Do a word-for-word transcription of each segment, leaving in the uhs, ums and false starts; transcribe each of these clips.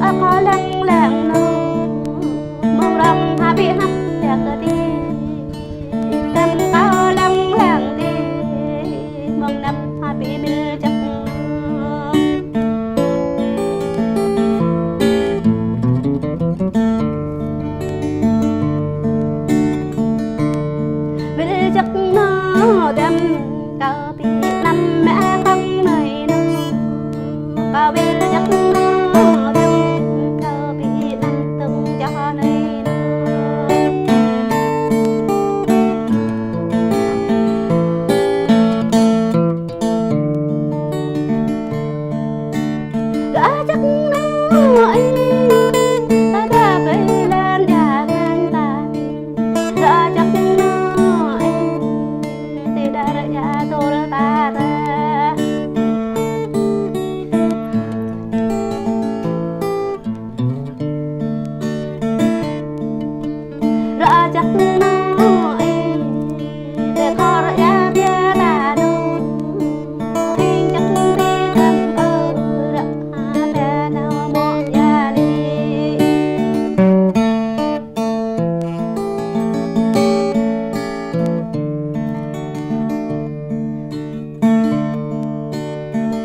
Kâo lăng lăng nô, mơ̆ng rŏng hơbĭ hăng biă kơ ti. Tăm kâo lăng lăng ti, mơ̆ng năm hơbĭ ƀil jăk. Ƀil jăk nô tăm kâo pi năm mă khăng mơi nô. Kâo ƀil jăk nô tăm kâo pi năm tơ̆ng jăk nơi nô. Gah jăk nô ih, ta ta kơi lan jăk năn ta. Gah jăk nô ih, ti dar ya tur ta ta. Ră jăk nô ih, tơ khor ya biă ta nô. Ih jăk ti tăm kơ ră ha ta nô mŏ ya li.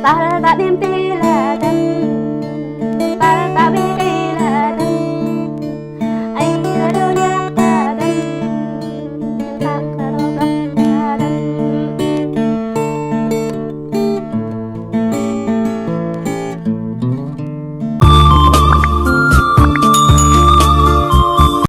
Ta ta đêm ti